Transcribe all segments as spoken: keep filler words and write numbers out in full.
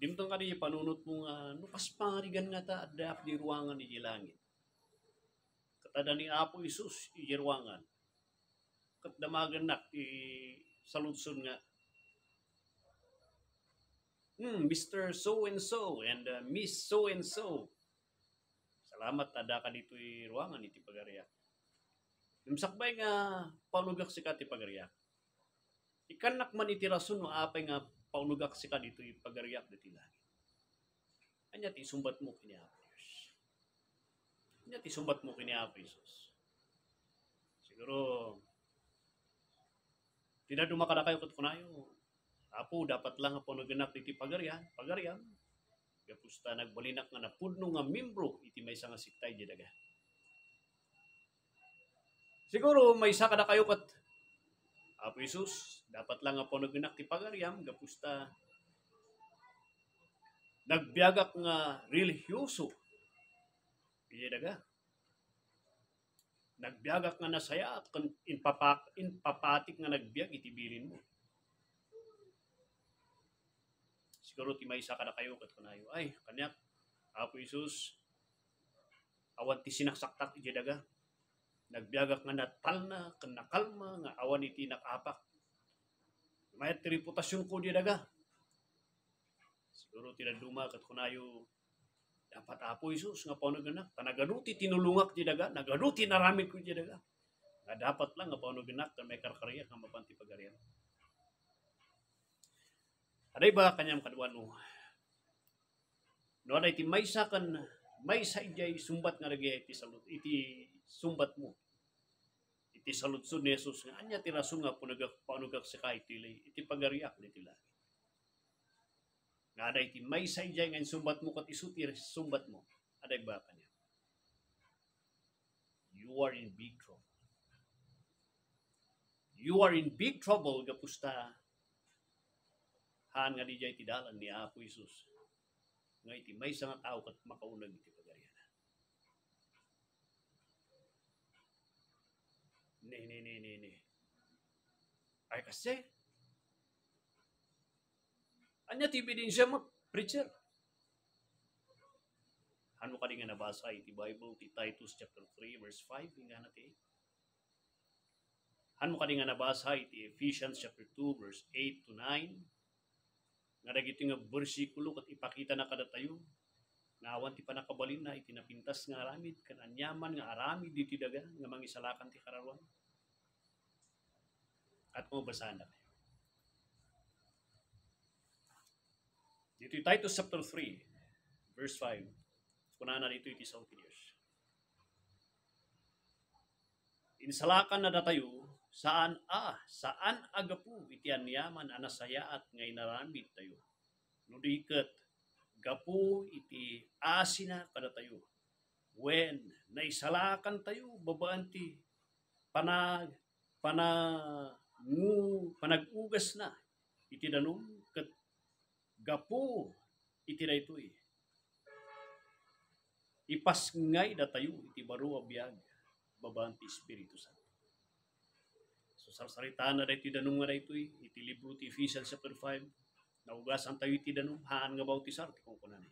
Dimteng kadi panunotmo nga, no kas pangarigan ngata, adda apdi ruangan iti langit. Ket adda ni Apo Jesus iti ruangan. Ket damagennak ti saludsod nga, "Hmm, Mister So and So and, uh, Miss So and So. Salamat ta addaka ditoy ruangan iti pagariak. Ngem sakbay nga paunegak sika ti pagariak, ikkannak man iti rason no apay nga paunegak sika ditoy pagariak ditoy langit." Ania ti isungbatmo ken ni Apo Dios? Ania ti isungbatmo ken ni Apo Jesus? Siguro, ti dadduma kadakayo ket kunayo, "Apo, dapat la nga paunegnak ditoy pagarian, pagariam, gapu ta nagbalinak nga napudno nga membro iti maysa nga sekta iti daga." Siguro, maysa kadakayo ket, "Apo Jesus, dapat la nga paunegnak ti pagariam, gapu ta nagbiagak nga relihiyoso iti daga. Nagbiagak nga nasayaat ken impapak-, impapatik nga nagbiag iti bilinmo." Siguro ti maysa kadakayo ket kunayo, "Ay, kaniak, Apo Jesus, awan ti sinaksaktak idiay daga. Nagbiagak nga natalna ken nakalma nga awan iti nakapak. Mayat ti reputasionko idiay daga." Siguro ti dadduma ket kunayo, "Dapat, Apo Jesus, nga paunegnak, ta nagadu ti tinulongak idiay daga, nagadu ti inaramidko idiay daga. Nga dapat la nga paunegnak ken maikarkariak nga mapan ti pagarian." Adda iba kaniam kaduano. No adda iti maysa ken maysa idiay sungbat nga dagiti salud-, iti sungbatmo, iti saludsod ni Jesus nga, "Ania ti rason nga paunegak, paunegak sika iti, iti pagariak ditoy langit?" Nga adda iti maysa idiay nga insungbatmo ket isu ti sungbatmo. Adda iba kaniam. You are in big trouble. You are in big trouble, gapu ta haan nga diay ti dalan ni Apo Jesus nga iti maysa nga tao ket makauneg iti pagariana. Ne, ne, ne, ne, ne. Ay, kasi, ania ti ebidensiam, preacher? Hanmo kadi nga nabasa iti Bible, ti Titus chapter three, verse five, ingana ti. Hanmo kadi nga nabasa iti Ephesians chapter two, verse eight to nine, nga dagiti nga bersikulo ket ipakitana kadatayo nga awan ti pannakabalinna iti napintas nga aramid ken aniaman nga aramid ditoy daga nga mangisalakan ti kararuan. Ket kung basaen na kayo. Ditoy Titus chapter three, verse five, kunana ditoy ti Sao ti Dios. Insalakan na datayo, saan a, saan a gapu iti aniaman a nasayaat nga inaramid tayo. No di ket, gapu iti asina kadatayo. Wen, naisalakan tayo babaen ti pana-, panangu-, panag-ugasna iti danum ket gapu iti daytoy, ipasngay datayo iti baro a biag babaen ti Espiritu Santo. So, sarsaritaanna daytoy danum nga daytoy iti libro ti Ephesians chapter five, naugasan tayo iti danum, haan nga bautisar ti kunkunana.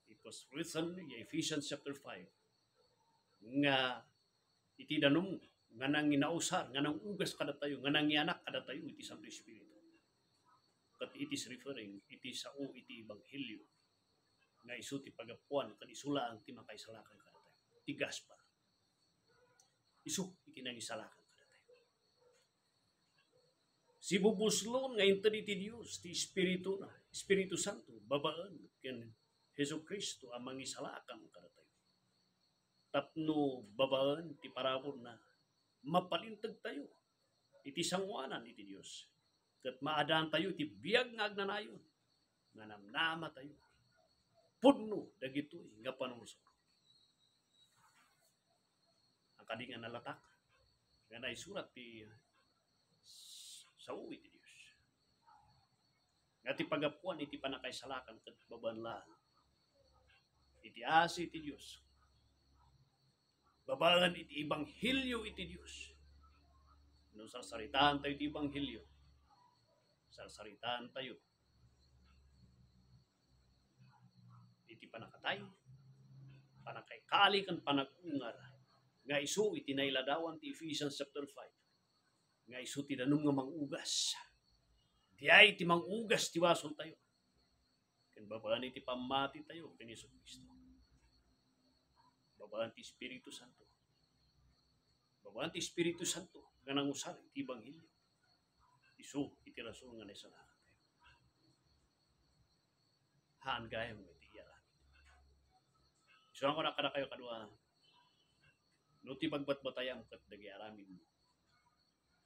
It was written in Ephesians chapter five nga iti danum nga nanginausar, nga nangugas kadatayo, nga nangianak kadatayo iti Santo Espiritu. Ket it is referring iti sao iti ebanghelio nga isu ti pagapuan ken isu laeng ti makaisalakan kadatayo. Ti gospel. Isu iti nangisalakan kadatayo. Sibubuslon nga inted iti Dios ti Espirituna, Espiritu Santo, babaen ken Jesu-Cristo a mangisalakan kadatayo. Tapno babaen ti paraburna, mapalinteg tayo iti sangoanan iti Dios, ket maadaan tayo iti biag nga agnanayon, nga namnama tayo pudno dagitoy nga panungursuro. Ang kadi nga nalatak, nga naisurat ti sao iti Dios. Nga ti pagapuan iti pannakaisalakan ket babaen laeng iti asi ti Dios. Babaen iti ebanghelio iti Dios. No sarsaritaan tayo iti ebanghelio, sarsaritaan tayo ti panakatay, panakaikali, ken panag-ungar, nga isu iti nailadawan ti Ephesians chapter five, nga isu ti danum nga mangugas. Diay ti mangugas ti basoltayo. Ken babaen iti pammatitayo ken Jesu-Cristo. Babaen ti Espiritu Santo. Babaen ti Espiritu Santo nga nangusar iti ebanghelio. Isu iti rason nga naisalakantayo. Haan gayam iti iyaramid. Isu nga kunak kadakayo kadua, no ti pagbatbatayam ket dagiti aramidmo,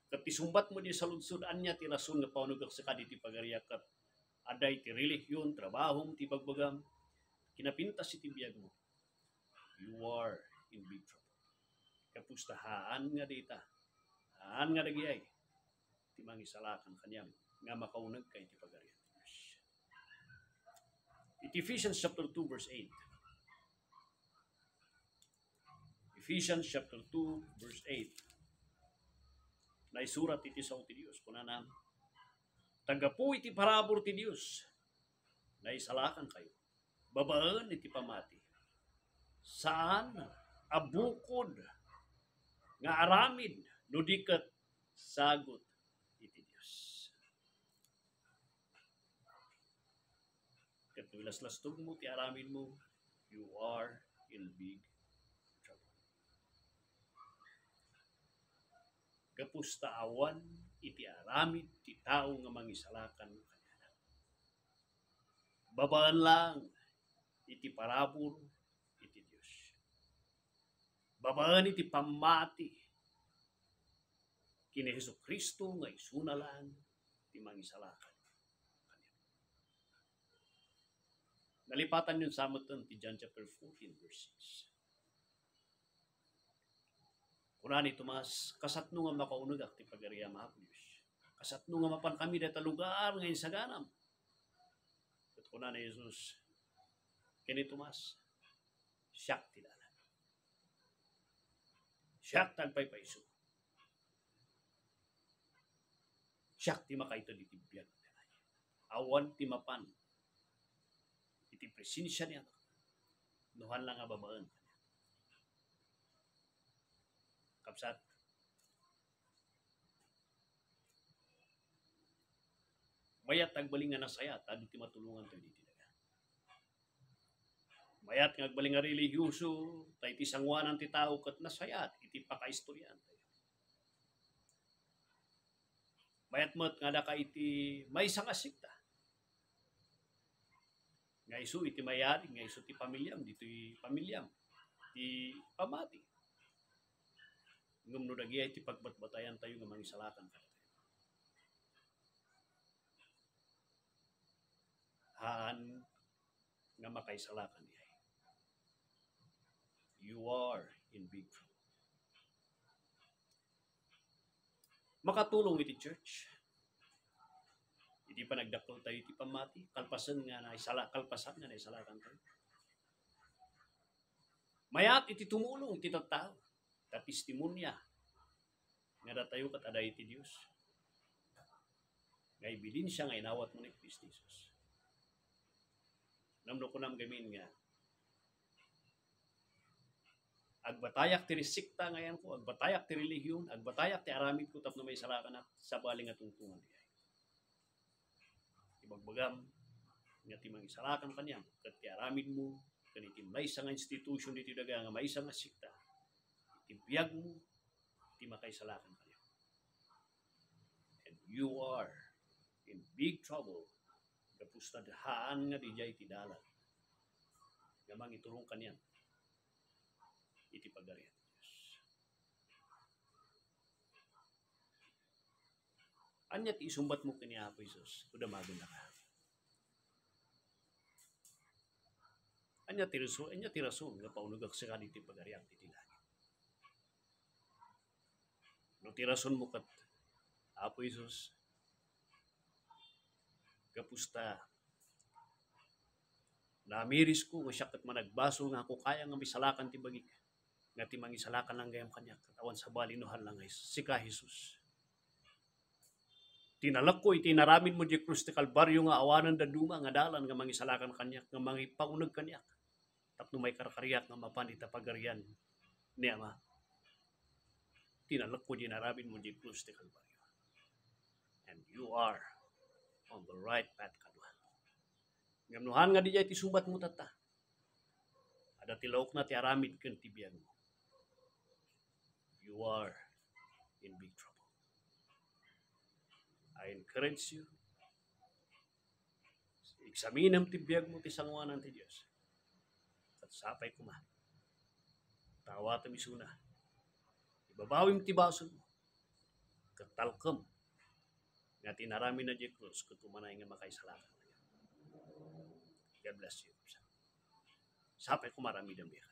ket ti sumbatmo diay saludsod, ania ti rason nga paunegak sika ditoy pagariak, ket adda iti relihion, trabahom, ti bagbagam, kinapintas iti biagmo, you are in big trouble. Gapu ta haan nga dita, haan nga dagiay ti mangisalakan kaniam nga makaunegka iti pagarian ti Dios. Iti Ephesians chapter two, verse eight. Ephesians chapter two, verse eight. Naisurat iti sao ti Dios. Kunana, "Ta gapu iti parabur ti Dios, naisalakankayo babaen iti pammati. Saan a bukod nga aramid no di ket sagut iti Dios." Ket no ilaslastogmo ti aramidmo, you are in big trouble. Gapu ta awan iti aramid ti tao nga mangisalakan kaniana. Babaen lang iti parabur iti Dios. Babaen iti pammati ken ni Jesu-Cristo nga isuna lang ti mangisalakan. Nalipatanyon sa metten ti John chapter fourteen, verse six. Kuna ni Tomas, "Kasatno nga makaunegak ti pagariam, Apo Dios? Kasatno nga mapankami dayta lugar nga insaganam?" Ket kuna ni Jesus ken ni Tomas, "Siak ti dalan. Siak ti agpaypayso. Siak ti makaited iti biag. Awan ti mapan iti presensia ni Ama no haan lang a babaen." Kabsat, mayat agbalin nga nasayaat adu ti matulongantayo ditoy daga. Mayat nga agbalin nga relihiyoso, ta iti sangoanan ti tao ket nasayaat iti pakaistoryaantayo. Mayat met nga adda ka iti maysa nga sekta nga isu iti mayari, nga isu ti pamiliam, ditoy pamiliam ti pammati. Ngem no dagiti pagbatbatayantayo nga mangisalakan kadatayo, haan nga makaisalakan diay. You are in big trouble. Makatulong iti church. Iti panagdakkeltayo iti pammati, kalpasan nga naisala-, kalpasan nga naisalakantayo. Mayat iti tumulong iti tattao, ta testimonia nga datayo ket adda iti Dios nga ebidensia nga inawatmo ni Cristo Jesus. Ngem no kunam gamin nga, "Agbatayak ti sekta nga ayanko, agbatayak ti relihiyon, agbatayak ti aramidko tapno maisalakanak," sabali nga tungtungan diay. Ibagbagam nga ti mangisalakan kaniam ket ti aramidmo ken iti maysa nga institution ditoy daga nga maysa nga sekta, iti biagmo ti makaisalakan kaniam. And you are in big trouble, gapu ta haan nga diay ti dalan nga mangiturong kaniam iti Pagarian ti Dios. Ania ti isungbatmo ken ni Apo Jesus no damagennaka? Ania ti rason, ania ti rason nga paunegak sika ditoy pagariak iti langit? No ti rasonmo ket, Apo Jesus, gapu ta namirisko nga siak ket managbasol nga ako kaya nga misalakan ti bagik, nga ti mangisalakan lang gayam kaniak, ket awan sabali no haan lang nga sika, Jesus. Tinalekko iti inaramidmo diay krus ti Kalbario nga awanen dadduma nga dalan nga mangisalakan kaniak, nga mangipauneg kaniak. Tapno maikarkariak nga mapan ita pagarian ni Ama. Tinalekko diay inaramidmo diay krus ti Kalbario. And you are on the right path kadua. Ngem no haan nga diay ti subatmo tatta, adda ti laokna ti aramid ken ti biagmo. You are in big trouble. I encourage you. Eksaminem ti biagmo ti sangoanan ti Dios. Ket sapay koma ta awatem isuna. Ibabawim ti basolmo. Ket talkem nga ti inaramidna diay krus ket umanay nga makaisalakan. God bless you. Sapay koma aramidem diay.